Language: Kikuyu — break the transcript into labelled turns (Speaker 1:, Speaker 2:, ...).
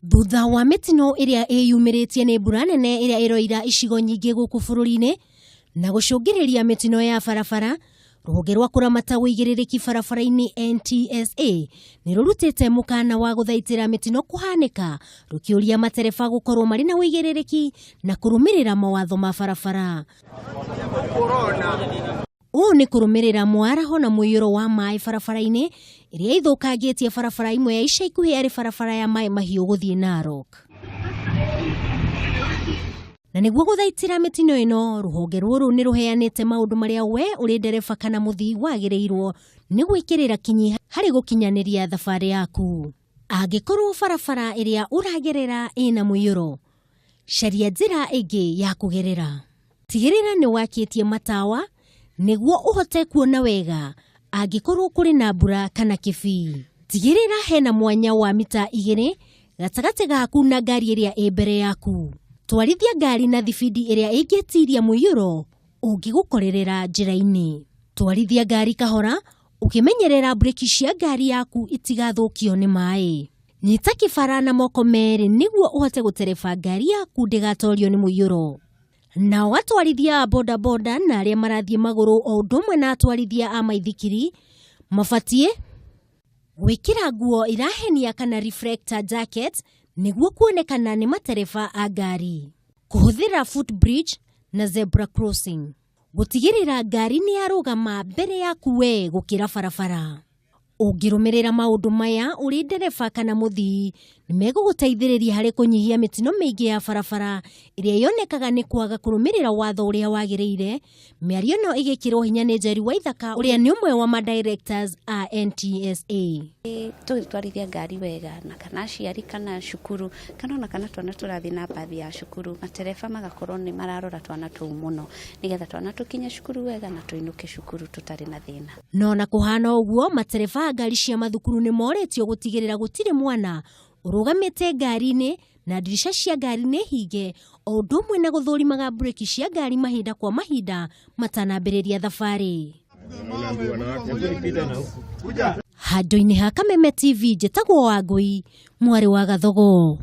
Speaker 1: Thutha wa mĩtino ĩrĩa ĩyumĩrĩtie nĩ mbura nene ĩrĩa ĩroira icigo nyingĩ gũkũ bũrũri-inĩ na gũcũngĩrĩria mĩtino ya barabara, rũhonge rwa kũramata ũigĩrĩrĩki barabara-inĩ NTSA nĩ rũrutĩte mũkana wa gũthaitĩra mĩtino kũhanĩka rũkĩũria matereba gũkorwo marĩ na ũigĩrĩrĩki na kũrũmĩrĩra mawatho ma barabara. Ũũ nĩ kũrũmĩrĩra mwaraho na mũiyũro wa maĩ barabara-inĩ ĩrĩa ithũkangĩtie barabara imwe ya ica ikuhĩ arĩ barabara ya maĩ mahiũ gũthiĩ Narok. Na nĩguo gũthaitĩra mĩtino ĩno, rũhonge rũrũ nĩ rũheanĩte maũndũ marĩa we ũrĩ ndereba kana mũthii wagĩrĩirwo nĩ gwĩkĩrĩra kinyi harĩ gũkinyanĩria thabarĩ yaku. Angĩkorwo barabara ĩrĩa ũragerera ĩna mũiyũro, caria njĩra ĩngĩ ya kũgerera. Tigĩrĩra nĩ wakĩtie matawa nĩguo ũhote kuona wega angĩkorwo kũrĩ na mbura kana kĩbii. Tigĩrĩra hena mwanya wa mita igĩrĩ gatagatĩ gaku na ngari ĩrĩa ĩ mbere yaku. Twarithia ngari na thibindi ĩrĩa ĩngĩtiria mũiyũro ũngĩgũkorerera njĩra-inĩ. Twarithia ngari kahora ũkĩmenyerera mburĩki cia ngari yaku itigathũkio nĩ maĩ. Nyita kĩbara na moko merĩ nĩguo ũhote gũtereba ngari yaku ndĩgatorio nĩ mũiyũro. Nao atwarithia a bodaboda na arĩa marathiĩ magũrũ o ũndũ ũmwe na atwarithia a maithikiri mabatiĩ gwĩkĩra nguo irahenia kana reflector jacket nĩguo kuonekana nĩ matereba a ngari. Kũhũthĩra footbridge na zebra crossing. Gũtigĩrĩra ngari nĩ yarũgama mbere yaku we gũkĩra barabara. Ũngĩrũmĩrĩra maũndũ maya ũrĩ ndereba kana mũthii, nĩ megũgũteithĩrĩria harĩ kũnyihia mĩtino mĩingĩ ya barabara ĩrĩa yonekaga nĩ kwaga kũrũmĩrĩra watho ũrĩa wagĩrĩire. Mĩario ĩno ĩgĩkĩrwo hinya nĩ Njeri Waithaka ũrĩa nĩ ũmwe wa ma directors a NTSA.
Speaker 2: Tũgĩtwarithia ngari wega na kana aciari kana cukuru kana ona kana twana tũrathiĩ na mbathi ya cukuru, matereba magakorwo nĩ mararora twana tũu mũno nĩgetha twana tũkinye cukuru wega na tũinũke cukuru tũtarĩ na thĩna.
Speaker 1: No na kũhana ũguo, matereba a ngari cia mathukuru nĩ morĩtio gũtigĩrĩra gũtirĩ mwana ũrũgamĩte ngari-inĩ na ndirica cia ngari nĩ hinge o ũndũ ũmwe na gũthũrimaga mburĩki cia ngari mahinda kwa mahinda matanambĩrĩria thabarĩ. Handũ-inĩ ha Kameme TV njĩtagwo Wangũi, mwarĩ wa Gathogo.